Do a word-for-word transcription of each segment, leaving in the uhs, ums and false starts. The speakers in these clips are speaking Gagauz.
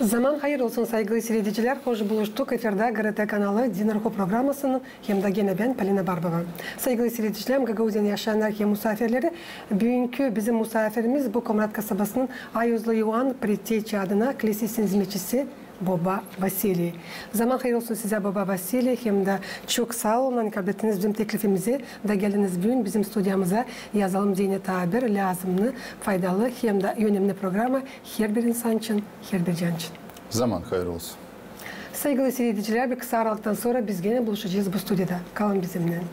Zaman hayır olsun, saygılı siiredicilär. Hoş buluştuk. Efirdä GRT kanalı Din ruhu programasının hem dä genä bän, Polina Barbova. Saygılı siiredicilär, Gagauziyanın yaşayannarı hem musaafirleri, büünkü bizim musaafirimiz bu Komrat kasabasının Ayuzlu İvan Preteçi adına klisenin izmetçisi boba Vasiliy. Zaman hayır olsun sizä, boba Vasiliy, hem dä çok saa olun, ani kablettiniz bizim teklifimizi da geldiniz büün bizim studiyamıza. Yazalım deyni taa bir lääzımnı, faydalı hem dä önemni programa herbir insan için, herbir can için. Zaman hayır olsun. Saygılı siiredicilär, bir kısa aralıktan sora biz genä buluşacez bu studiyada. Kalın bizimnän.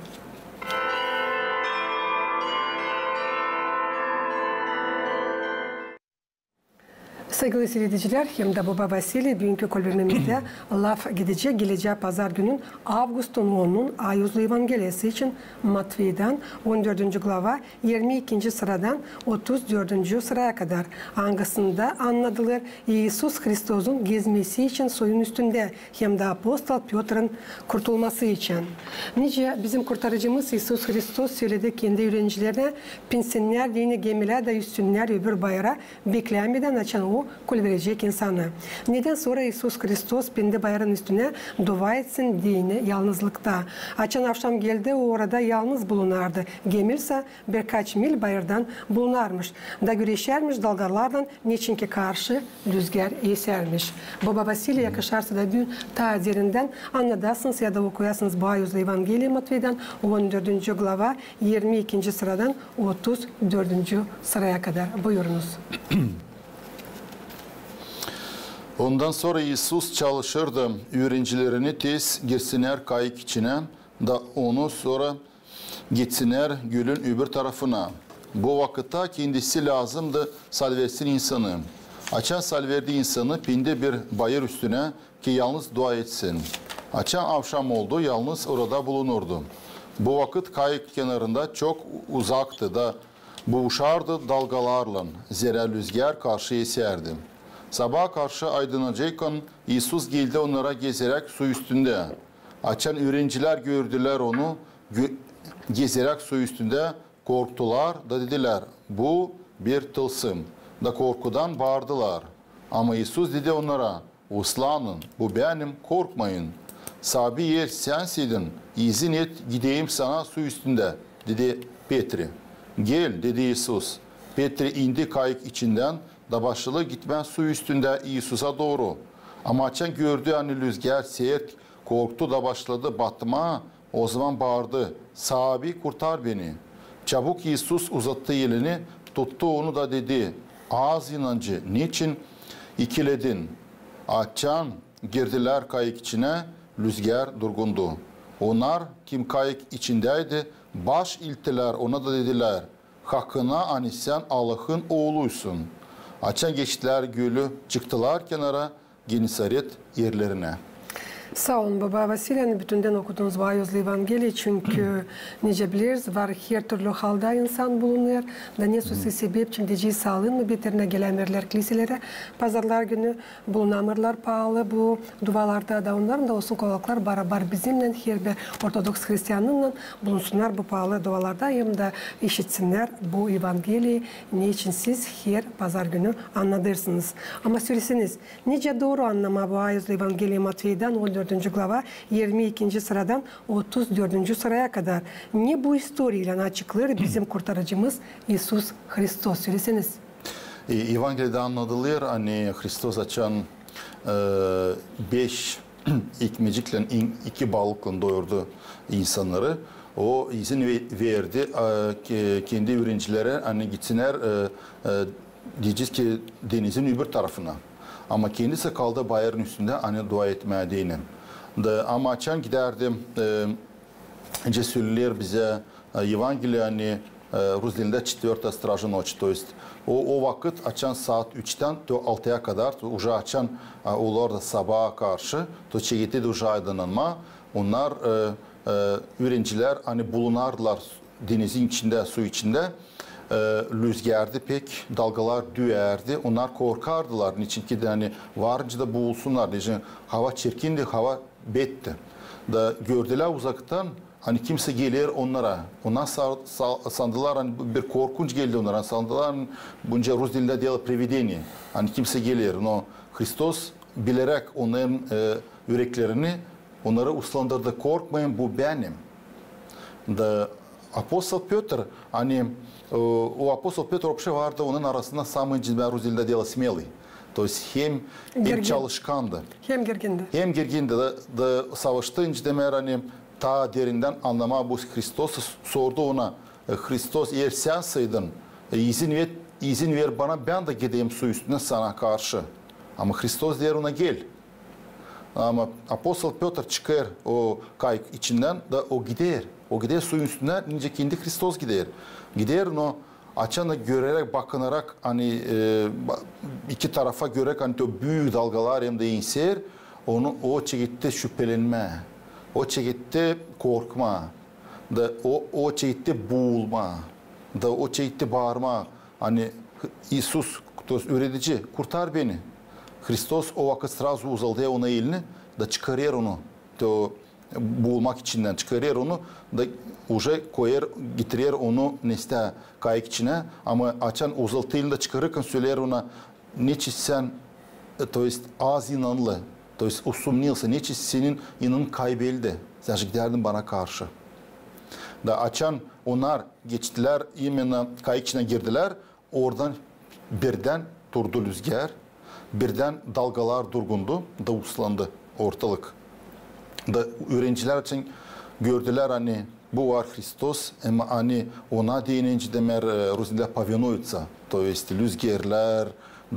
Saygılı siiredicilär, hem dä boba Vasiliy büünkü kolbermemizdä laf gidecek gelecää pazar günün, avgustun onunun, Ayuzlu Evangeliyası için, Matveydan, on dördüncü glava, irmi ikinci sıradan otuz dördüncü sıraya kadar, angısında annadılar İisus Hristosun gezmesi için suyun üstündä hem dä apostol Pötrün kurtulması için. Nicä bizim Kurtarıcımız İisus Hristos söledi kendi üürenicilerinä, pinsinnär deyni gemilää da üşsünnär öbür bayıra, beklämedän, açan O kolberecek insanı. Nedän sora İisus Hristos pindi bayırın üstünä dua etsin deyni yalnızlıkta? Açan avşam geldi, O orada yalnız bulunardı. Gemi sä birkaç mil bayırdan bulunarmış da güreşärmiş dalgalarlan, neçinki karşı lüzgär esärmiş. Boba Vasiliy, yakışarsa da büün taa derindän annadasınız ya da okuyasınız bu Ayuzlu Evangeliyayı Matveydan, on dördüncü glava, irmi ikinci sıradan otuz dördüncü sıraya kadar. Buyurunuz. Ondan sora İisus çalışırdı üürencilerini tez girsinnär kayık içinä da Onu sora geçsinnär gölün öbür tarafına. Bu vakıtta Kendisi lääzımdı salversin insanı. Açan salverdi insanı, pindi bir bayır üstünä, ki yalnız dua etsin. Açan avşam oldu, yalnız orada bulunurdu. Bu vakıt kayık kenarında çok uzaktı da buuşardı dalgalarlan, zerä lüzgär karşı esärdi. Sabaa karşı aydınacaykan İisus geldi onnara gezeräk su üstündä. Açan üürenicilär gördülär Onu gö-, gezeräk su üstündä, korktular da dedilär: "Bu bir tılsım", da korkudan baardılar. Ama İisus dedi onnara: "Uslanın, bu Benim, korkmayın." "Saabi er, Sänseydin, izin et gideyim Sana su üstündä", dedi Petri. "Gel", dedi İisus. Petri indi kayık içindän da başladı gitmää su üstündä İisusa dooru. Ama açan gördü, ani lüzgär sert, korktu da başladı batmaa, ozaman baardı: "Saabi, kurtar beni!" Çabuk İisus uzattı elini, tuttu onu da dedi: "Az inancı, neçin ikiledin?" Açan girdilär kayık içinä, lüzgär durgundu. Onnar, kim kayık içindäydi, baş ilttilär Ona da dedilär: "Hakına, ani Sän Allahın Ooluysun." Açan geçtilär gölü, çıktılar kenara, Genesaret erlerinä. Saa olun, boba Vasiliy, ani bütündän okudunuz bu Ayuzlu Evangeliyayı, çünkü, nicä bileriz, var hertürlü halda insan bulunêr, da ne sä sebep için deyecez, saallıın mı beterinä gelämeerlär kliselerä pazarlar günü, bulunamêêrlar paalı bu dualarda, da onnarın da olsun kolaylıklar barabar bizimnän, herbir ortodoks hristianınnan bulunsunnar bu paalı dualarda hem dä işitsinnär bu Evangeliyayı, ne için siz her pazar günü annadêrsınız. Ama söleseniz, nicä dooru annamaa bu Ayuzlu Evangeliyayı Matveydan, on dördüncü glava, irmi ikinci sıradan otuz dördüncü sıraya kadar? Ne bu istoriyalan açıklêêr bizim Kurtarıcımız İisus Hristos? Söleseniz. E, Evangeliyada annadılêr, ani Hristos açan, e, beş ekmeciklän, in-, iki balıklan doyurdu insannarı. O izin ve-, verdi, e, ke-, kendi üürencilerä, ani gitsinnär, e, e, deyecez ki, denizin öbür tarafına. Ama kendisi kaldı bayırın üstündä, ani dua etmää deyni. Da, ama açan gidärdi, e, nicä söleer bizä, e, Evangeliya, ani, e, rus dilindä четвёртая стража ночи. То есть o, o vakıt açan saat üçtän то altıya kadar, то уже açan, e, olêrdı sabaa karşı, то çeketedi уже aydınlanmaa. Onnar, e, e, üürencilär, ani bulunardılar denizin içindä, su içindä, e, lüzgärdi pek, dalgalar düüyärdi. Onnar korkardılar, neçin ki dä, ani varınca da buulsunnar, neçin hava çirkindi, hava betti. Da gördülär uzaktan, ani kimsä geler onnara. Onnar sa-, sa-, sandılar, ani bir korkunç geldi onnara. Sandılar, ani bunca rus dilindä deyni привидение. Ani kimsä geler, no Hristos bileräk onnarın, e, üreklerini, onnarı uslandırdı: "Korkmayın, bu Benim." Da apostol Pötr, ani, e, o apostol Pötr вообще vardı onnarın arasında samıı, nicä deer, ruzdilä deerlär, smelый. То есть hem, hem çalışkandı. Hem girgindi. Hem girgindi da, da savaştı, nicä deer, ani taa derindän annamaa bu Hristosu, sordu ona, e, Hristos, eer sän saydın, e, izin ver, izin ver bana, bän dä gideyim su üstündä sana karşı. Ama Hristos deer ona: "Gel." Ama apostol Pötr çıkêr o kayık içindän da o gider. O gider suyun üstündä, nicä kendi Hristos gider. Gider, no açan da göräk, bakınarak, ani, e, ba-, iki tarafa göräk, ani o büük dalgalar hem dä inser, onu o çeketti şüpelenmää. O çeketti korkmaa. Da o, o çeketti buulmaa. Da o çeketti baarmaa. Ani İisus, то есть üüredici, kurtar beni. Hristos o vakıt srazu uzaldêr ona elini da çıkarêr onu, то, buulmak içindän çıkarêr onu da уже koyêr, getirer onu nesä kayık içinä. Ama açan uzaltêr elini da çıkarêrkan, söleer ona: "Neçin sän, e, то есть az inanlı, то есть усомнился, neçin senin inanın kaybeldi, sän же gidärdin bana karşı." Da açan onnar geçtilär, именно kayık içinä girdilär, oradan birdän durdu lüzgär, birdän dalgalar durgundu da uslandı ortalık. Da üürenicilär açan gördülär, ani bu var Hristos, ama ani ona deyni, nicä deer, e, ruzdilä повинуются, то есть lüzgerlär,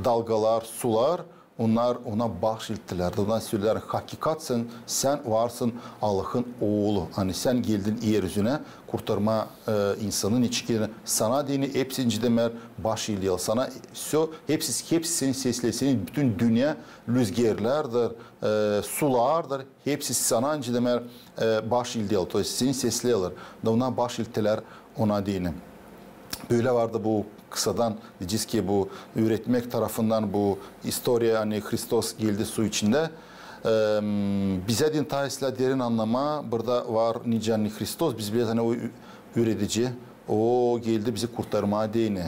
dalgalar, sular, onnar ona baş ilttilär. Da ona sölelär: "Hakikat sän, sän varsın Allahın Oolu. Ani sän geldin er üzünä kurtarmaa, e, insanı, neçin ki sana deyni hepsi, nicä deer, baş ildi. Sana всё, hepsi, hepsi seni sesleer, seni bütün dünnä, lüzgerlärdir, e, sulardır, hepsi sana, nicä deer, e, baş ildi, то есть seni sesleerlär." Da ona baş ilttilär, ona deyni. Bölä vardı bu kısadan, deyecez ki, bu üüretmäk tarafından bu istoriya, ani Hristos geldi su içindä. Em, bizä deyni taa islää derin annamaa, burada var nicä, ani Hristos, biz bilerz, ani o ü-, üüredici, o geldi bizi kurtarmaa deyni.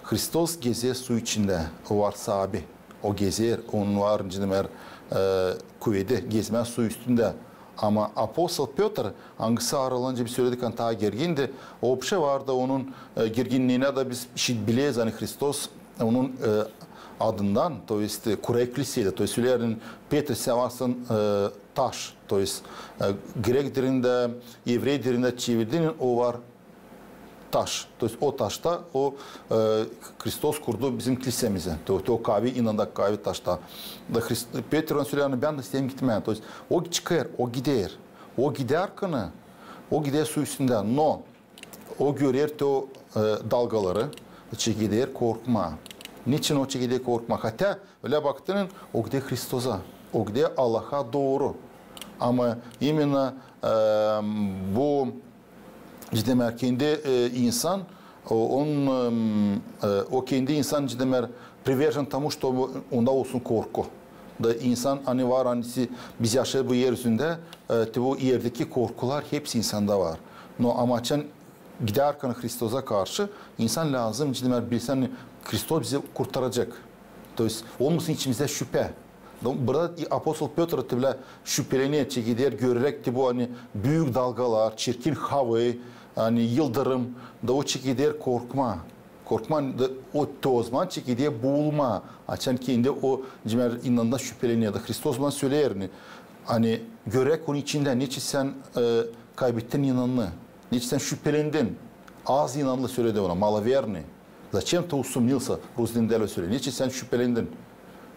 Hristos gezer su içindä, o var saabi. O gezer, onun var, nicä deer, e, kuvedi gezmää su üstündä. Ama apostol Pötr, angısı aralanınca biz söledik, ani taa girgindi, o вообще vardı onun, e, girginniinä da biz şindi bileriz, ani Hristos onun, e, adından, то есть, e, курек клисиди, то есть söleer, ani Petr, sän varsın, e, taş, то есть, e, grek dilindä, evrey dilindä çevirdiynän o var taş. То есть o taşta o, e, Hristos kurdu bizim klisemizä. То, то kavi, inananda kavi taşta. Da Hrist-, Petr ona söleer, ani bän dä isteerim gitmää. То есть o çıkêr, o gider. O gidärkan, o gider su üstündä. No o görer то, e, dalgaları, çekeder korkmaa. Neçin o çekeder korkmaa? Хотя ölä baktıın, o gider Hristosa, o gider Allaha dooru. Ama именно, e, bu, nicä deer, kendi, e, insan, o, on, e, o kendi insan, nicä deer, привержен тому, чтобы onda olsun korku. Da insan, ani var, ani si-, biz yaşêêrız bu er üzündä, e, te bu erdeki korkular hepsi insanda var. No ama açan gidärkan Hristosa karşı, insan lääzım, nicä deer, bilsin, ani Hristos bizi kurtaracek. То есть olmasın içimizdä şüpä. Da burada i-, apostol Pötr te bölä şüpelener, çekeder, göreräk te bu, ani büük dalgalar, çirkin hava, ani yıldırım, da o çekeder korkmaa. Korkmaa, da o toz zaman çekeder buulmaa. Açan kendi o, nicä deer, inananda şüpelener. Da Hristos buna söleer, ani, ani görer onun içindä, neçin sän, e, kaybettin inanını, neçin sän şüpelendin. Az inanlı, söledi ona, маловерный. Зачем ты усомнился, rus dilindä ölä söleer. Neçin sän şüpelendin?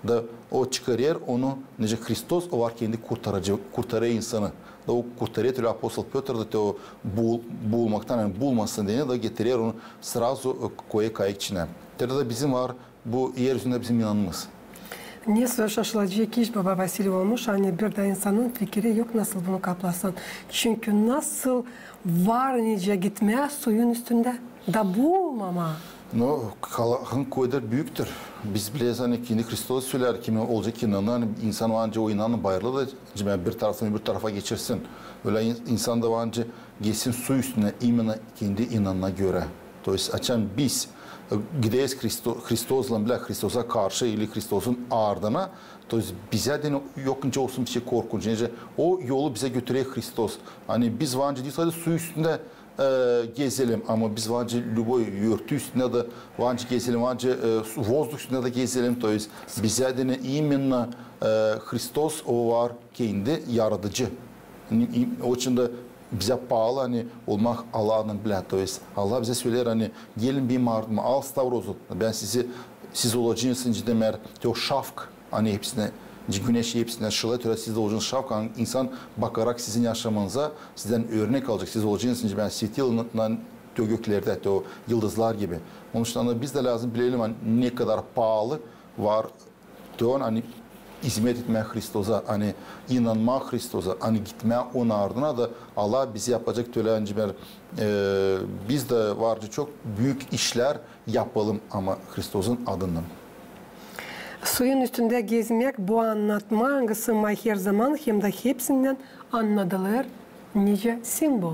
Da o çıkarêr onu, nicä Hristos, o var kendi kurtarıcı, kurtarêr insanı. Da o kurtarêr ölä apostol Pötr da te o buul-, buulmaktan, ani buulmasın deyni, da getirer onu srazu, e, koyêr kayık içinä. Te da bizim var bu er üzündä bizim inanımız. Ne şaşılacek iş, baba Vasiliy, olmuş, ani bir dä insanın fikiri yok, nasıl bunu kaplasın. Çünkü nasıl var nicä gitmää suyun üstündä da buulmamaa? No, Allahın kuvedi büüktür. Biz bileriz, ani kendi Hristos söleer, kimin olacek inanı, ani insan o ancak o inanı bayırlı da, nicä deer, bir taraftan öbür tarafa geçirsin. Ölä in-, insan da o ancak geçsin su üstündä, именно kendi inanına görä. То есть açan biz e, gideriz Hristo-, Hristoslan bilä, Hristosa karşı ili Hristosun ardına, то есть bizä deyni yok nicä olsun bir şey korkunç. Nicä o yolu bizä götürer Hristos. Ani biz var nicä diil sade su üstündä e, gezelim, ama biz var nicä любой örtü üstündä dä var nicä gezelim, var nicä, e, su, воздух üstündä dä gezelim, то есть bizä deyni именно, e, Hristos, o var kendi yaradıcı. Ni-, i-, o için dä bizä paalı, ani olmak Allahlan bilä, то есть Allah bizä söleer, ani gelin benim ardıma, al stavrozu, bän sizi, siz olacınız, nicä deer, te o şafk, ani hepsinä, güneş hepsinä şılêêr, siz dä olacınız şafk, ani insan bakarak sizin yaşamanıza, sizdän örnek alacek, siz olacınız, nicä bän, svetila na, na, te o göklerdä, te o yıldızlar gibi. Onun için ani biz dä lääzım bilelim, ani ne kadar paalı var te o, ani izmet etmää Hristosa, ani inanmaa Hristosa, ani gitmää onun ardına da Allah bizi yapacek tölä, ani, e, biz dä var nicä çok büük işlär yapalım, ama Hristosun adından. Suyun üstündä gezmäk, bu annatma, angısı may her zaman hem dä hepsindän annadılêr nicä simvol.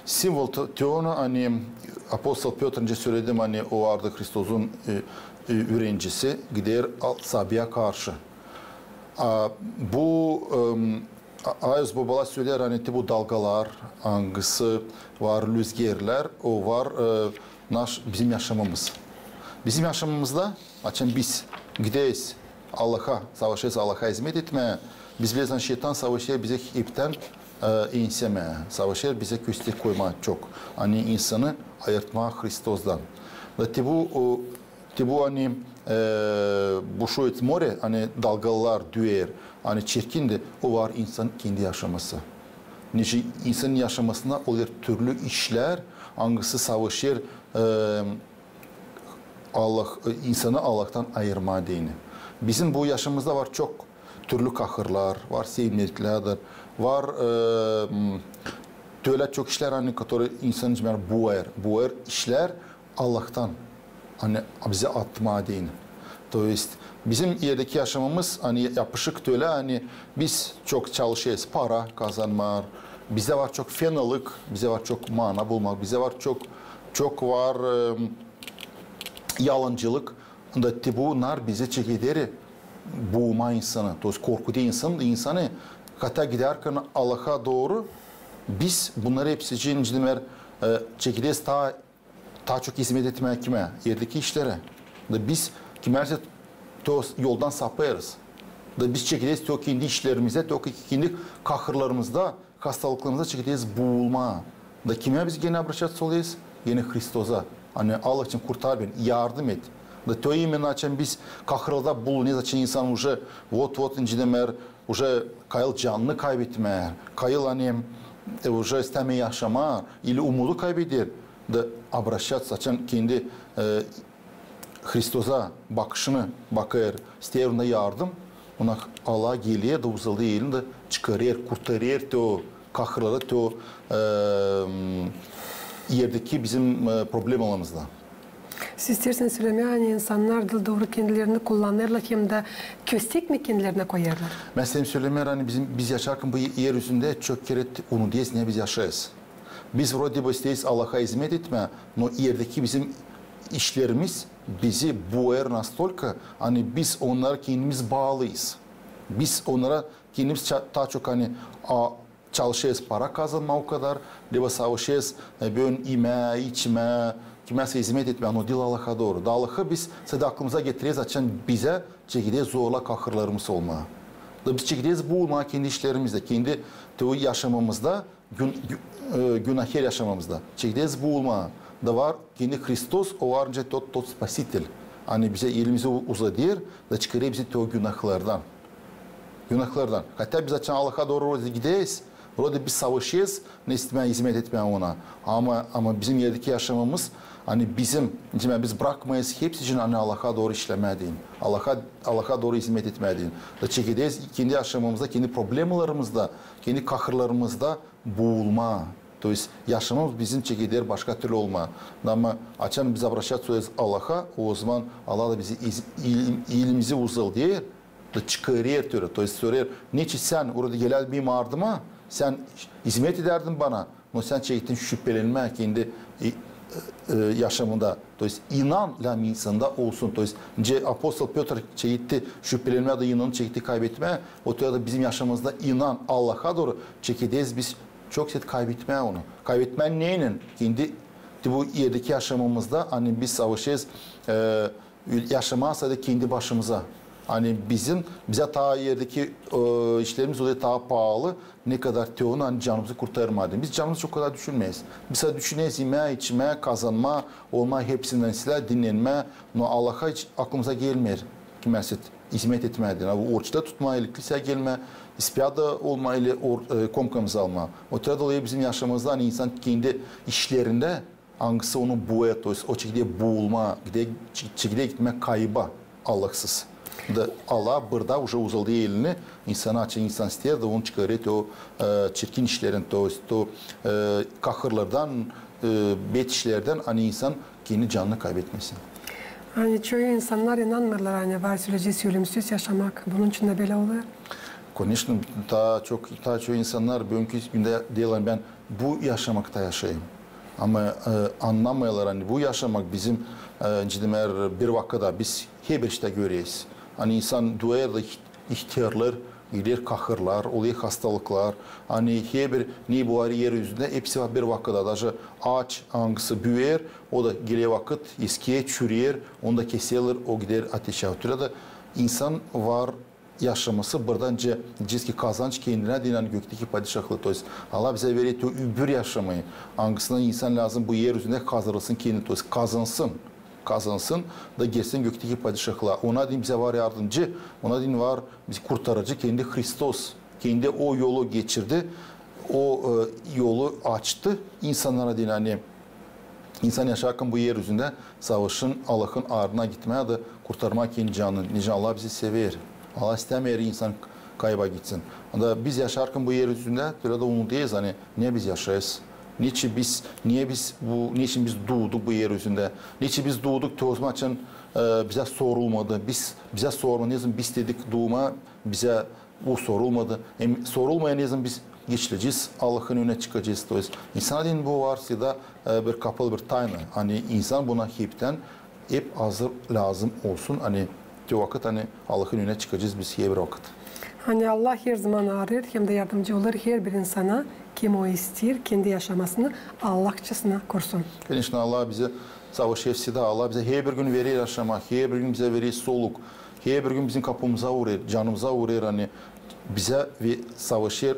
Simvol te, te onu, ani apostol Pötr, nicä söledim, ani o vardı Hristosun, e, e, üürenicisi, gider al, sabaa karşı. A, bu, em, a, Ayos Bobala söleer, ani te bu dalgalar, angısı var, lüzgerlär, o var, e, naş, bizim yaşamamız. Bizim yaşamamızda, açan biz gideriz Allaha, savaşêrız Allaha izmet etmää, biz bileriz, ani şeytan savaşêr bizä heptän, e, ensemää, savaşêr bizä köstek koymaa çok. Ani insanı ayırtmaa Hristostan. Da te bu, o, te bu, ani, e, бушует море, ani dalgalar düer, ani çirkin dä, o var insan kendi yaşaması. Neçin insanın yaşamasında olêr türlü işlär, angısı savaşêr, e, Allah, e, insanı Allahtan ayırmaa deyni. Bizim bu yaşamamızda var çok türlü kahırlar, var sevmeklär dä, var, e, m, tölä çok işlär, ani, которые insanı, nicä bän, buer, buer işlär Allahtan, ani, bizä atmaa deyni. То есть bizim erdeki yaşamamız, ani, yapışık tölä, ani, biz çok çalışêrız para kazanmaa, bizdä var çok fenalık, bizdä var çok mana bulmak, bizdä var çok, çok var, e, yalancılık. Da te bunnar bizä çekeder buumaa insanı, то есть korkuder insan, insanı, хотя gidärkän Allaha dooru, biz bunnar hepsi için, nicä deer, e, çekederiz taa, taa çok izmet etmää kimä, erdeki işlerä. Da biz kimärsi te o yoldan sapêrız. Da biz çekederiz te o kendi işlerimizä, te o kendi kahırlarımızda, hastalıklarımızda çekederiz buulmaa. Da kimä biz genä обращаться olêrız? Genä Hristosa. Ani Allah için kurtar beni, yardım et. Da то именно açan biz kahırlarda bulunêrız, açan insan уже вот-вот, nicä deer, уже kayıl canını kaybetmää, kayıl, ani, e, уже istämeer yaşamaa, ili umudu kaybeder. Da обращаться, açan kendi, e, Hristosa bakışını bakêr, isteer Ondan yardım, ona Allah geler da uzadêr elini da çıkarêr, kurtarêr te o kahırları, te o, e, erdeki bizim, e, problemalarımızdan. Siz isteersiniz sölemää, ani insannar diil dooru kendilerini kullanêrlar hem dä köstek mi kendilerinä koyêrlar? Bän isteerim sölemää, ani bizim, biz yaşarkan bu er üzündä çok kerä unudêrız, ne biz yaşêêrız. Biz вроде бы isteeriz Allaha izmet etmää, но erdeki bizim işlerimiz bizi buer настолько, ani biz onnara kendimiz baalıyız. Biz onnara kendimiz ça-, taa çok, ani, a, çalışêrız para kazanmaa o kadar, liba savaşêrız, e, bölä imää, içmää, kimäsä izmet etmää, но diil Allaha dooru. Da Allahı biz sade aklımıza getireriz, açan bizä çekeder zorla kahırlarımız olmaa. Da biz çekederiz buulmaa kendi işlerimizde, kendi te o yaşamamızda, gün-, gü-, e, günaher yaşamamızda. Çekederiz buulmaa. Da var kendi Hristos, o var nicä тот, тот Спаситель. Ani bizä elimizi u-, uzadêr, da çıkarêr bizi te o günahlardan. Günahlardan. Хотя biz açan Allaha dooru вроде gideriz, вроде biz savaşêrız, ne istämää izmet etmää Ona. Ama, ama bizim erdeki yaşamamız, ani bizim, nicä deer, biz brakmêêrız hepsi için, ani Allaha dooru işlemää deyni. Allaha, Allaha dooru izmet etmää deyni. Da çekederiz kendi yaşamamızda, kendi problemalarımızda, kendi kahırlarımızda buulmaa. То есть yaşamamız bizim çekeder başka türlü olmaa. Ama açan biz обращаться olêrız Allaha, ozaman Allah da bizi iz-, il-, elimizi uzadêr da çıkarêr te orada. То есть sorar, neçin sän orada gelärdin benim ardıma, sän izmet edärdin bana, но sän çekettin şüpelenmää kendi, e, e, yaşamında, то есть inan lääzım insanda olsun. То есть nicä apostol Pötr çekti şüpelenmää da inanı çekti kaybetmää, o türä da bizim yaşamamızda inan Allaha dooru çekederiz biz çok sert kaybetmää onu. Kaybetmää neylän? Kendi, te bu erdeki yaşamamızda, ani biz savaşêrız, e, yaşamaa sade kendi başımıza. Ani bizim, bizä taa erdeki, e, işlerimiz olêr taa paalı, ne kadar te onu, ani canımızı kurtarmaa deyni. Biz canımızı çok kadar düşünmeeriz. Biz sade düşüneriz imää, içmää, kazanmaa, olmaa hepsindän islää, dinnenmää. No Allaha hiç aklımıza gelmeer kimsä hizmet etmää deyni. Oruç ta tutmaa, ili kiliseya gelmää, ispää da olmaa, ili or-, e, komkamızı almaa. O türä dolayı bizim yaşamamızda, ani insan kendi işlerindä, angısı onu buêr, то есть o çekeder buulmaa, gider, çe-, çekeder gitmää kayba Allahsız. Da Allah burada уже uzadêr elini insana, açan insan isteer da onu çıkarêr o, e, çirkin işlerindän, то есть o, e, kahırlardan, e, bet işlerdän, ani insan kendi canını kaybetmesin. Ani çoyu insannar inanmêêrlar, ani var söleyecez ölümsüz yaşamak. Bunun için dä bölä olêr. Конечно, taa çok, taa çoyu insannar büünkü gündä deerlär, bän bu yaşamakta yaşêêrım. Ama, e, annamêêrlar, ani bu yaşamak bizim, e, nicä deerlär, bir vakıda biz heber iştä göreriz. Ani insan duuyêr da iht-, ihtärlêêr, geler kahırlar, olêr hastalıklar. Ani heber ne bu var er üzündä, hepsi var bir vakıda. Даже aaç, angısı büüyer, o da geler vakıt eskiyer, çüreer, onu da keserlär, o gider ateşä. O türä dä insan var yaşaması, burada nicä, nicä ki kazanç kendinä deyni gökteki padişahlık. То есть Allah bizä verer te öbür yaşamayı, angısına insan lääzım bu er üzündä hazırlasın kendini. То есть kazansın, kazansın da girsin gökteki padişahlıa. Ona deyni bizä var yardımcı, ona deyni var bizi kurtarıcı, kendi Hristos. Kendi o yolu geçirdi, o, e, yolu açtı insannara deyni, ani insan yaşarkan bu er üzündä savaşsın Allahın ardına gitmää da kurtarmaa kendi canını. Nicä Allah bizi sever. Allah istämeer insan kayba gitsin. Da biz yaşarkan bu er üzündä, bölä dä unudêrız, ani ne biz yaşêêrız. Neçin biz, ne biz bu, neçin biz duuduk bu er üzündä? Neçin biz duuduk te ozaman, açan, e, bizä sorulmadı? Biz, bizä sorma, nezaman biz istedik duumaa, bizä bu sorulmadı. Hem sorulmaya nezaman biz geçilecez, Allahın önünä çıkacez. То есть insana deyni bu var всегда, e, bir kapalı bir tayna. Ani insan buna heptän, hep hazır lääzım olsun. Ani te vakıt, ani Allahın önünä çıkacez biz herbir vakıt. Ani Allah herzaman arêêr hem dä yardımcı olêr herbir insana, kim o isteer kendi yaşamasını Allahçasına kursun. Конечно, Allah bizä savaşêr всегда, Allah bizä herbir gün verer yaşamaa, herbir gün bizä verer soluk. Herbir gün bizim kapımıza uurêr, canımıza uurêr, ani bizä ve savaşêr,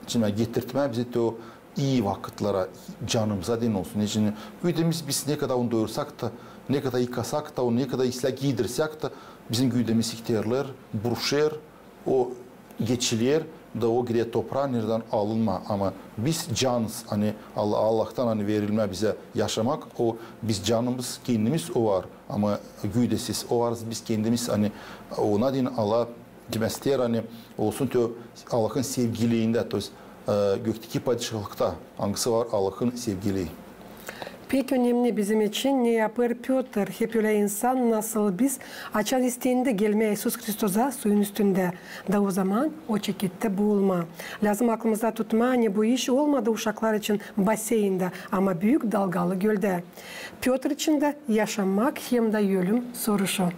nicä deerlär, getirtmää bizi te o ii vakıtlara, canımıza deyni olsun. Neçin güdemiz biz ne kadar onu doyursak ta, ne kadar yıkasak ta, onu ne kadar islää giidirsäk ta, bizim güdemiz ihtärlêêr, buruşêr, o geçiler, da o gider topraa, neredän alınmaa. Ama biz canız, ani Allah, Allahtan, ani verilmää bizä yaşamak, o biz canımız, kendimiz o var. Ama güdesiz o varız biz kendimiz, ani ona deyni Allah deerlär, ani olsun te o Allahın sevgiliindä, то есть, e, gökteki padişahlıkta, angısı var Allahın sevgilii. Pek önemni bizim için, ne yapêr Pötr, hep ölä insan, nasıl biz, açan istendi gelmää İisus Hristosa suyun üstündä, da ozaman o çeketti buulmaa. Lääzım aklımızda tutmaa, ani bu iş olmadı uşaklar için baseindä, ama büük dalgalı göldä. Pötr için dä yaşamak hem dä ölüm soruşu.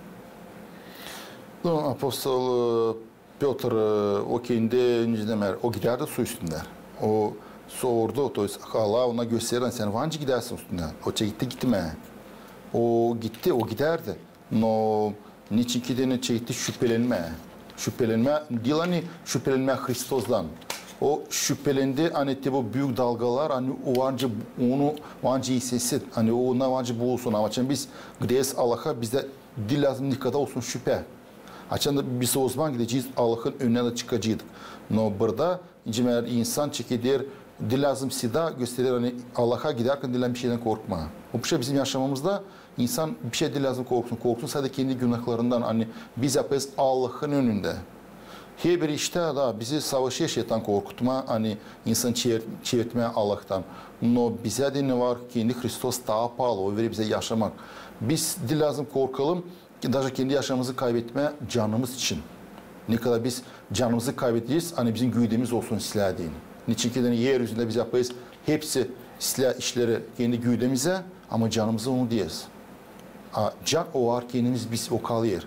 Ну, апостол, э, Пётр, э, o kendi, nicä deerlär, o gidärdi su üstündä. O sordu, то есть Allah ona gösterdi, ani sän var nicä gidärsin üstündä. O çekti gitmää. O gitti, o gidärdi. No neçin ki deyni çekti şüpelenmää. Şüpelenmää, diil ani şüpelenmää Hristostan. O şüpelendi, ani te bu büük dalgalar, ani o var nicä onu var nicä istesin, ani o ona var nicä buulsun. Ama açan biz gideriz Allaha, bizdä diil lääzım nikadar olsun şüpä. Açan da biz ozaman gidecez Allahın önünä da çıkaceydık. No burada, nicä deerlär, insan çekeder, diil lääzım всегда gösterer, ani Allaha gidärkän diil lääzım bişeydan korkmaa. O bir şey bizim yaşamamızda insan bişey diil lääzım korksun. Korksun sade kendi günahlarından, ani biz yapêrız Allahın önündä. Herbir iştä da bizi savaşêr şeytan korkutmaa, ani insan çevir-, çevirtmää Allahtan. No bizä deyni var kendi Hristos taa paalı, o verer bizä yaşamak. Biz diil lääzım korkalım, Даже kendi yaşamamızı kaybetmää canımız için. Nikadar biz canımızı kaybedecez, ani bizim güdemiz olsun islää deyni. Neçin ki deyni er üzündä biz yapêrız hepsi islää işleri kendi güdemizä, ama canımızı onu deeriz. A can o var kendimiz, biz o kalêr.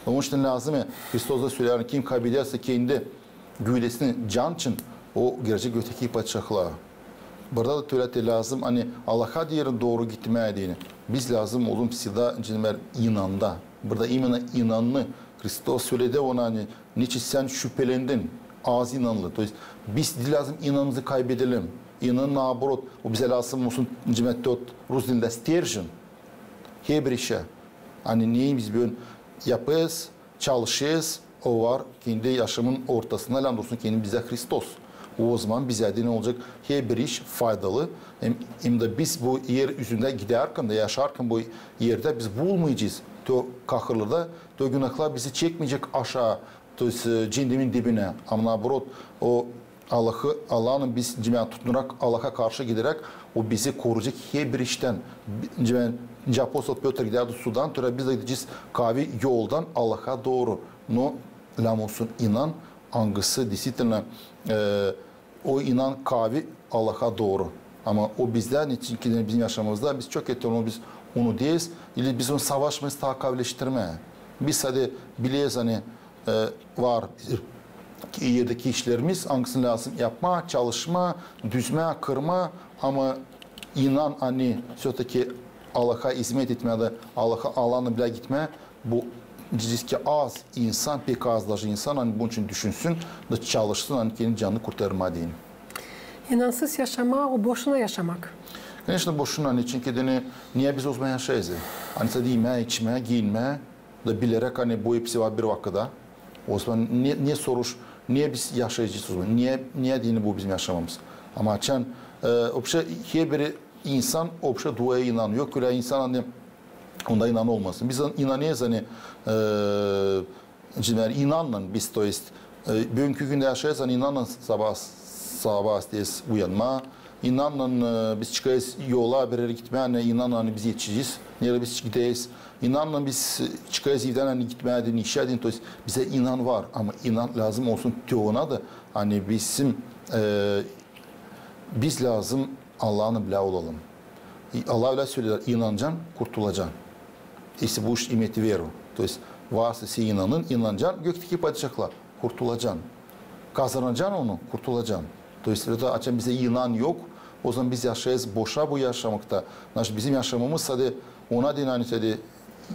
Onun için lääzım, e, Hristos da söleer, kim kaybedersä kendi güüdesini can için, o girecek gökteki padişahlıa. Burada da tölä te lääzım, ani Allaha deerin dooru gitmää deyni. Biz lääzım olsun всегда, nicä deer, inanda. Burada именно inanı Hristos söledi ona, ani neçin sän şüpelendin, az inanlı. То есть biz diil lääzım inanımızı kaybedelim. İnan, наоборот, o bizä lääzım olsun, nicä deer, te rus dilindä стержень. Herbir işä. Ani neyi biz bölä yapêrız, çalışêrız, o var kendi yaşamın ortasında, lääzım olsun kendi bizä Hristos. Ozaman bizä deyni olacek herbir iş faydalı. Hem, hem dä biz bu er üzündä gidärkän dä, yaşarkan bu erdä biz bulmayacez te kahırlarda, te günahlar bizi çekmeyecek aşaa, то есть, e, ceennemin dibinä. Ama наоборот, o Allahı, Allahnı biz, nicä deer, tutunarak, Allaha karşı gideräk, o bizi koruyacek herbir iştän. Bi-, nicä deer, nicä apostol Pötr gidärdi sudan, tölä biz dä gidecez kavi yoldan Allaha dooru. Но lääzım olsun inan, angısı действительно, e, o inan kavi Allaha dooru. Ama o bizdä, neçin ki bizim yaşamamızda biz çok eter onu biz unudeeriz, ili biz onu savaşmêêrız taa kavileştirmää. Biz sade bileyiz, ani, e, var erdeki işlerimiz, angısını lääzım yapmaa, çalışmaa, düzmää, kırmaa, ama inan, ani всё-таки Allaha izmet etmää dä Allaha, Allahnı bilä gitmää, bu, deyecez ki, az insan, pek az даже insan, ani bunun için düşünsün da çalışsın, ani kendi canını kurtarmaa deyni. İnansız yaşamaa, o boşuna yaşamak. Конечно, boşuna, neçin ki deyni, niye biz ozaman yaşêêrız? Ani sade imää, içmää, giinmää, da bileräk, ani bu hepsi var bir vakıda. Ozaman ne, ne soruş, niye biz yaşayacez ozaman? Niye, niye deyni bu bizim yaşamamız? Ama açan, e, вообще, herbir insan вообще duaya inanêr. Yok ölä insan, ani onda inan olmasın. Biz inanêrız, ani, e, nicä deer, inannan biz, то есть, e, büünkü gündä yaşêêrız, ani inannan sabaa, sabaa tez uyanmaa. İnannan, e, biz çıkêrız yola, bir erä gitmää, ani inannan, ani biz etişecez, neredä biz gideriz. İnannan biz çıkêrız evdän, ani gitmää deyni işä deyni, то есть bizä inan var, ama inan lääzım olsun te ona da, ani bizim, e, biz lääzım Allahnı bilä olalım. Allah ölä söleer, inanacan, kurtulacan. Если будешь иметь веру. То есть varsa sän inanın, inanacan, gökteki padişahlıa, kurtulacan. Kazanacan onu, kurtulacan. То есть, o da açan bizä inan yok, ozaman biz yaşêêrız boşa bu yaşamakta. Значит, bizim yaşamamız sade ona deyni, ani sade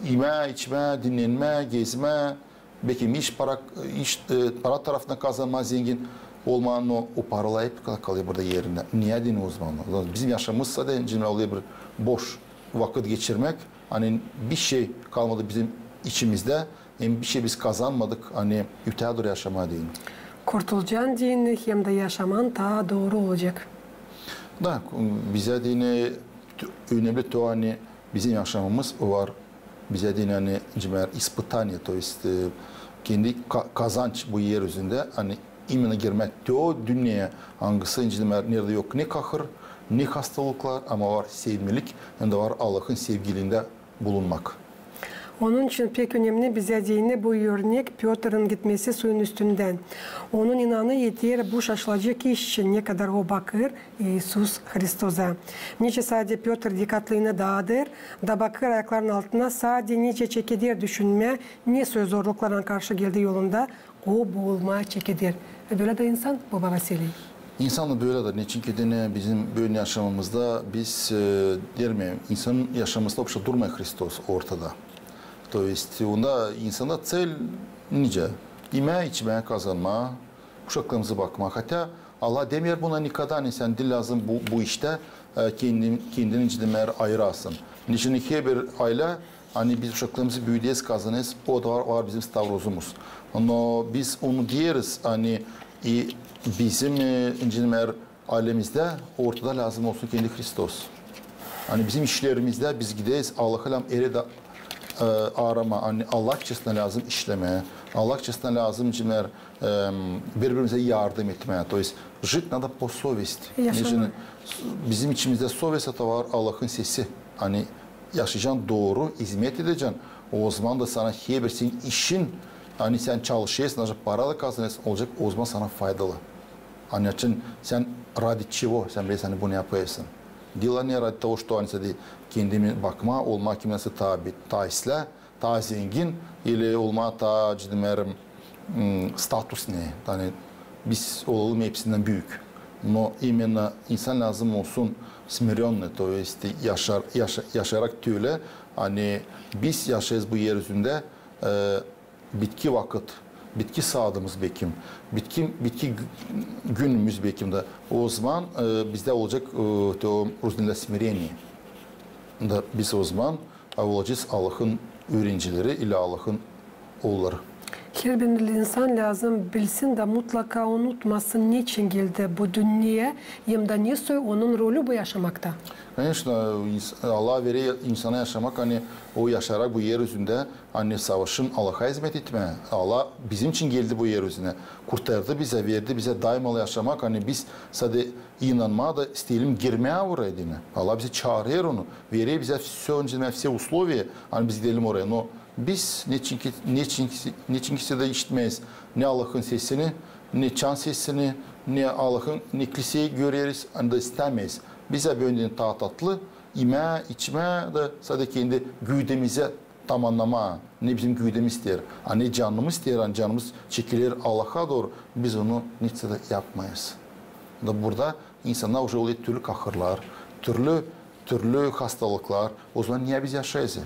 imää, içmää, dinnenmää, gezmää, bekim iş para, iş, e, para tarafından kazanmaa, zengin olmaa, но o paralar hep kal-, kalêr burada erindä. Niye deyni ozaman? Ozaman bizim yaşamamız sade, nicä deer, olêr bir boş vakıt geçirmäk, ani bir şey kalmadı bizim içimizdä, hem bir şey biz kazanmadık, ani ötää dooru yaşamaa deyni. Kurtulacan deyni hem dä yaşaman taa dooru olacek. Da, bizä deyni t-, önemli to, ani bizim yaşamamız o var, bizä deyni, ani, nicä deer, испытание, то есть, e, kendi ka-, kazanç bu er üzündä, ani именно girmää te o dünneyä, angısı, nicä deer, neredä yok ne kahır, ne hastalıklar, ama var sevimlilik, hem dä var Allahın sevgiliindä bulunmak. Onun için pek önemli bizä deyni bu örnek Pötrün gitmesi suyun üstündän. Onun inanı eter bu şaşılacek iş için, ne kadar o bakêr İisus Hristosa. Nicä sade Pötr dikkatlını daadêr da bakêr ayaklarının altına, sade nicä çekeder düşünmää, ne soy zorluklarlan karşı geldi yolunda, o boolmaa çekeder. E, bölä dä insan, baba Vasiliy. İnsan da bölä dä, neçin ki deyni bizim büün yaşamamızda biz, e, deerim, insanın yaşamamızda вообще durmêêr Hristos ortada. То есть onda insanda цель nicä? İmää, içmää, kazanmaa, uşaklarımızı bakmaa. Хотя Allah demeer buna никогда, ani sän diil lääzım bu, bu iştä, e, kendin, kendini, nicä deer, ayırasın. Neçin ki herbir aylä, ani biz uşaklarımızı büüderiz, kazanêrız, o da var, var bizim stavrozumuz. Но biz onu deeriz, ani, e, bizim, e, nicä deer, aylemizda ortada lääzım olsun kendi Hristos. Ani bizim işlerimizda biz gideriz Allahı lääzım erä dä, e, aaramaa, ani Allahçasına lääzım işlemää, Allahçasına lääzım, nicä deer, e, biri-birimizä yardım etmää. То есть жить надо по совести. Yaşamaa. Neçin bizim içimizda совесть, o da var Allahın sesi. Ani yaşayacan dooru, izmet edecän, ozaman da sana herbir senin işin, ani sän çalışêrsın, даже para da kazanêrsın, olacek ozaman sana faydalı. Ani açan sän ради чего, sän bilersin, ani bunu yapêrsın. Diil ani ради того, что ani sade kendimi bakmaa, olmaa kimnäsä taa, taa islää, taa zengin, ili olmaa taa, cidimeri, statusnıy. Ani biz olalım hepsindän büük. Но именно insan lääzım olsun смирённый, то есть yaşar, yaşa-, yaşayarak tölä, ani biz yaşêêrız bu er üzündä, e, bitki vakıt, bitki saadımız bekim, bitki, bitki gü-, günümüz bekim dä. Ozaman, e, bizdä olacek, e, то, русский dilindä смирение. Da biz ozaman, a, olacez Allahın üürencileri ili Allahın oolları. Herbir insan lääzım bilsin da mutlaka unutmasın, neçin geldi bu dünneyä, hem dä ne soy onun rolü bu yaşamakta. Конечно, ins-, Allah verer insana yaşamak, ani o yaşayarak bu er üzündä, ani savaşsın Allaha izmet etmää. Allah bizim için geldi bu er üzünä. Kurtardı bizä, verdi bizä daymalı yaşamak, ani biz sade inanmaa da isteyelim girmää oraya deyni. Allah bizi çaarêr onu. Verer bizä всё, öncedän все условия, ani biz gidelim oraya. Но biz neçinki, neçinki, neçinkisi dä işitmeeriz ne Allahın sesini, ne çan sesini, ne Allahın, ne kiliseyi göreriz, ani da istämeeriz. Bizä bölä taa tatlı imää, içmää da sade kendi güdemizä tamannamaa, ne bizim güdemiz isteer, a ne canımız isteer, ani canımız çekiler Allaha dooru, biz onu neçin dä yapmêêrız. Da burada insannar уже olêr türlü kahırlar, türlü, türlü hastalıklar. Ozaman niye biz yaşêêrız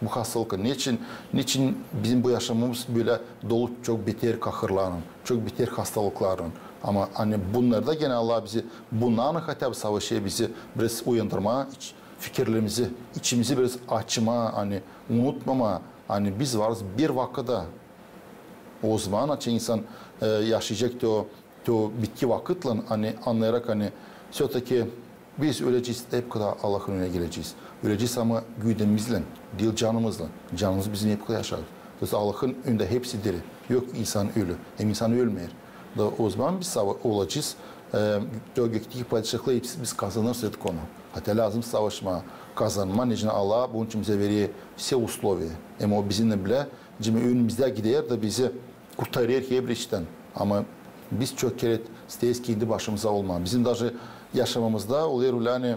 bu hastalıklar? Neçin, neçin bizim bu yaşamamız bölä dolu çok beter kahırlarlan, çok beter hastalıklarlan? Ama ani bunnarda genä Allah bizi, bunnarlan хотя бы savaşêr bizi biraz uyandırmaa, iç-, fikirlerimizi, içimizi biraz açmaa, ani unutmamaa, ani biz varız bir vakıda. Ozaman açan insan, e, yaşayacek te o, te o bitki vakıtlan, ani annayarak, ani всё-таки biz ölecez, hep keda Allahın önünä gelecez. Ölecez ama güdemizlän, diil canımızlan. Canımız bizim hep keda yaşar. То есть Allahın önündä hepsi diri. Yok insan ölü, hem insan ölmeer. Da ozaman biz sava-, olacez, e, te o gökteki padişahlıı hepsi biz kazanêrız dedik onu. Хотя lääzım savaşmaa, kazanmaa, neçin Allah bunun için bizä verer все условия. Hem o bizimnän bilä, cime önümüzdä gider da bizi kurtarêr herbir iştän. Ama biz çok kerä isteeriz kendi başımıza olmaa. Bizim даже yaşamamızda olêr ölä, ani,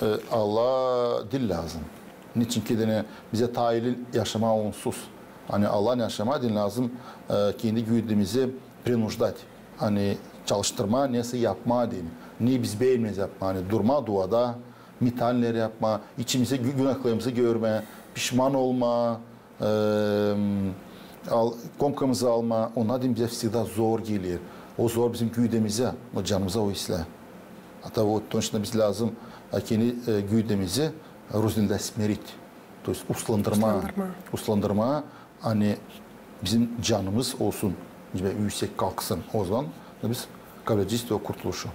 e, Allah diil lääzım. Neçin ki deyni bizä taa ii yaşamaa onsuz. Ani Allahlan yaşamaa deyni lääzım, e, kendi güdemizi принуждать. Ani çalıştırmaa, nesä yapmaa deyni. Ne biz beermeeriz yapmaa, ani durmaa duada, metalleri yapmaa, içimizä gü-, günahlarımızı görmää, pişman olmaa, e, al-, komkamızı almaa, onnar deyni bizä всегда zor geler. O zor bizim güdemizä, o canımıza o islää. Hatta o точно biz lääzım, e, kendi, e, güdemizi русский dilindä смирить. То есть uslandırmaa. Uslandırmaa. Uslandırmaa, ani bizim canımız olsun, üüsek kalksın. Ozaman biz kabledecez o kurtuluşu.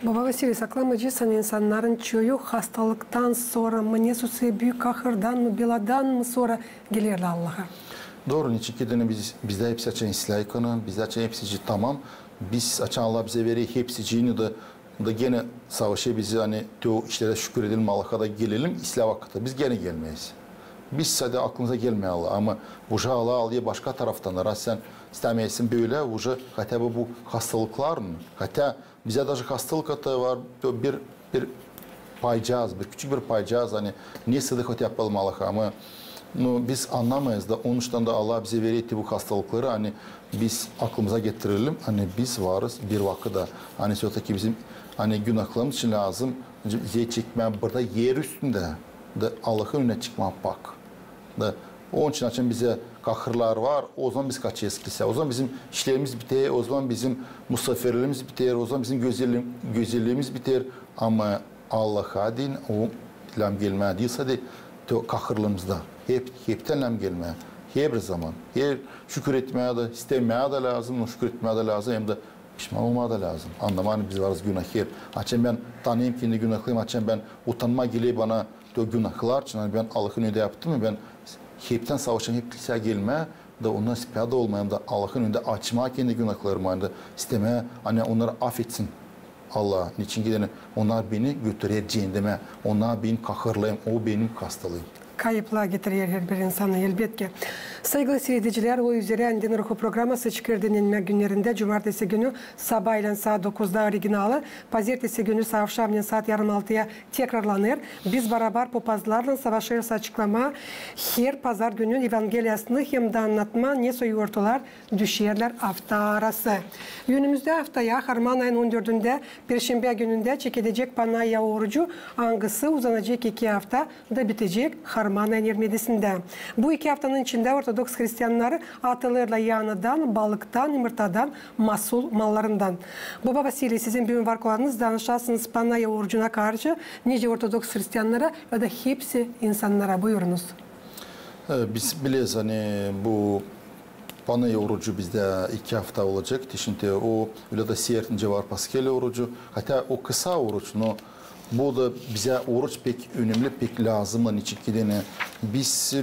Baba Vasiliy, saklamayacez, ani insannarın çoyu hastalıktan sora mı, nesä büük kahırdan mı, beladan mı sora gelerlär Allaha. Dooru, neçin ki deyni biz, bizdä hepsi açan islää yıkanı, bizdä açan hepsi tamam. Biz açan Allah bizä verer hepsi deyni da Da genä savaşêr bizi, ani te o işlerä şükür edelim, Allaha da gelelim islää vakıtta. Biz genä gelmeeriz. Biz sade aklımıza gelmeer Allah. Ama уже Allah alêr başka taraftan da. Раз sän istämeersin bölä, уже хотя бы bu hastalıklarlan. Хотя bizä даже hastalık hatta var, bir, bir paycaaz, bir küçük bir paycaaz, ani nesä dä хотя yapalım Allaha. Ama, ну, biz annamêêrız da, onuştan da Allah bizä verer te bu hastalıkları, ani biz aklımıza getirelim, ani biz varız bir vakıtta, ani всё-таки bizim, ani günahlarımız için lääzım zee çekmää burada er üstündä, da Allahın önünä çıkmaa pak. Da onun için açan bizä kahırlar var, ozaman biz kaçêrız kiliseyä, ozaman bizim işlerimiz biter, ozaman bizim musafirliimiz biter, ozaman bizim gözeli-, gözelliimiz biter. Ama Allaha deyni o lääzım gelmää diil sade te o kahırlarımızda. Hep, heptän lääzım gelmää. Herbir zaman. Her şükür etmää dä, istemää dä lääzım, şükür etmää dä lääzım, hem dä pişman olmaa da lääzım. Annamaa, ani biz varız günahkär. Açan bän tanıyêrım kendi günahlarımı, açan bän utanmaa geler bana te o günahlar için, ani bän Allahın önündä yaptım mı, bän heptän savaşêrım, hep kiliseyä gelmää, da onnar ispiyat olmaa, hem dä Allahın önündä açmaa kendi günahlarımı, hem dä istemää, ani onnarı afetsin Allah. Neçin ki deyni onnar beni götürer ceendemä, onnar benim kahırlarım, o benim hastalıım. Kayıplar getirer herbir insana, elbetki. Saygılı siiredicilär, o üzerä Andinin Ruhu programması çıkêr dinnenmäk günnerindä, cumartesi günü sabaaylän saat dokuzda originalı, pazertesi günü avşamnen saat yarım altıya tekrarlanêr. Biz barabar papazlarlan savaşêrız açıklamaa her pazar günün Evangeliyasını hem dä annatmaa, nesoy ortalar düşerlär afta arası. Önümüzdä aftaya, harman ayın on dördündä, perşembä günündä çekilecek Panayya orucu, angısı uzanacek iki afta da bitecek harman ayın irmi edisindä. Bu iki aftanın içindä ortodoks hristiyannarı atılêrlar yanadan, balıktan, yımırtadan, masul mallarından. Boba Vasiliy, sizin büün var kulannız, danışasınız Panayya orucuna karşı, nicä ortodoks hristiyannara ya da hepsi insannara. Buyurunuz. E, biz bileriz, ani bu Panayya orucu bizdä iki afta olacek. Te şindi o ölä dä sert, nicä var Paskeliya orucu. Hatär o kısa oruç, no bu da bizä oruç pek önemli, pek lääzım. Neçin ki deyni biz,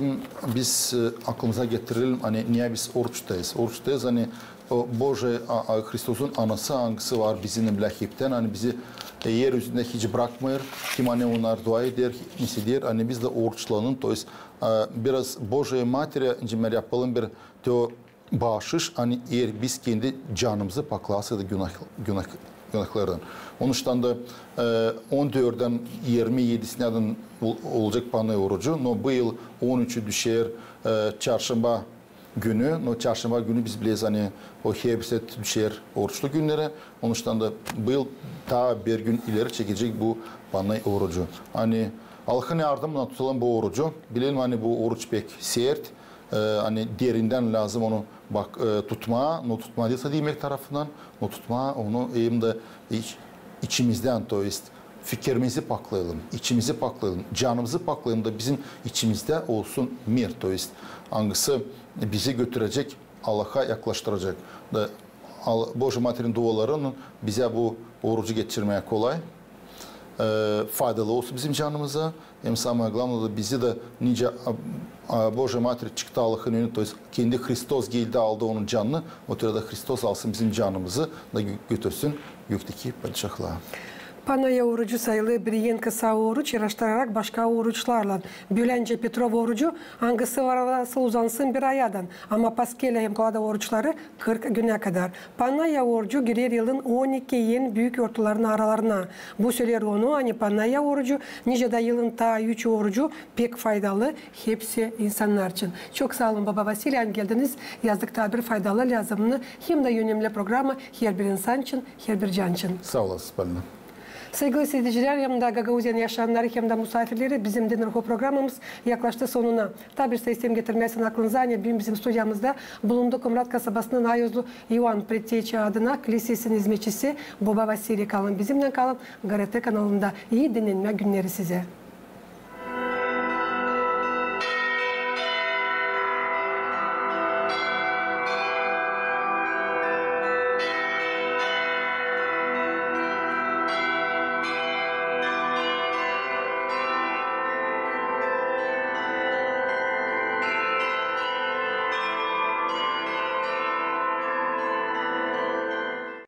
biz, e, aklımıza getirelim, ani niyä biz oruçtayız. Oruçtayız, ani o Božja, a, a, Hristosun anası, angısı var bizimnän bilä heptän, ani bizi, e, er üzündä hiç brakmêêr, kim ani onnar dua eder, nesä eder, ani biz dä oruçlanalım, to jest, e, biraz Božjayı Materä, nicä yapalım bir te o baaşış, ani eer biz kendi canımızı paklasaydık günah, günah, günahlardan. Onuştan da, e, on dördündän irmi edisinä dän ol-, olacek Panayya orucu, no bu yıl on üçü düşer, e, çarşamba günü, no çarşamba günü biz bileriz, ani o herbisä düşer oruçlu günnerä, onuştan da bu yıl taa bir gün ileri çekilecek bu Panayya orucu. Ani Allahın yardımınnan tutalım bu orucu, bilelim, ani bu oruç pek sert, e, ani derindän lääzım onu bak, e, tutmaa, no tutmaa diil sade imäk tarafından, no tutmaa onu hem dä iç-, içimizdän, to jest fikirimizi paklayalım, içimizi paklayalım, canımızı paklayalım da bizim içimizdä olsun mir, to jest angısı bizi götürecek, Allaha yaklaştıracek. Da Al-, Božja Materin dualarınnan bizä bu orucu geçirmää kolay, e, faydalı olsun bizim canımıza. Hem самое главное da bizi dä nicä, a, a, Božja Mater çıktı Allahın önünä, to jest kendi Hristos geldi, aldı onun canını, o türä dä Hristos alsın bizim canımızı da gö-, götürsün gökteki padişahlıa. Panayya orucu sayılêr bir en kısa oruç, yaraştırarak başka oruçlarlan. Bölä nicä Petrov orucu, angısı var arası uzansın bir ayadan, ama Paskeliya hem Kolada oruçları kırk günä kadar. Panayya orucu girer yılın on iki en büük ortalarının aralarına. Bu söleer onu, ani Panayya orucu, nicä dä yılın taa üç orucu pek faydalı hepsi insannar için. Çok saa olun, boba Vasiliy, ani geldiniz, yazdık taa bir faydalı, lääzımnı hem dä önemli programa herbir insan için, herbir can için. Saa olasın, Polina. Saygılı siiredicilär, hem dä Gagauziyanın yaşayannarı, hem dä musaafirleri, bizim Dinin Ruhu programamız yaklaştı sonuna. Taa bir şey isteerim getirmää sizin aklınıza, ani büün bizim studiyamızda bulundu Komrat kasabasının Ayozlu İoan Pretteçi adına klisesinin izmetçisi boba Vasiliy. Kalın bizimnän, kalın GRT kanalında. İi dinnenmäk günneri sizä.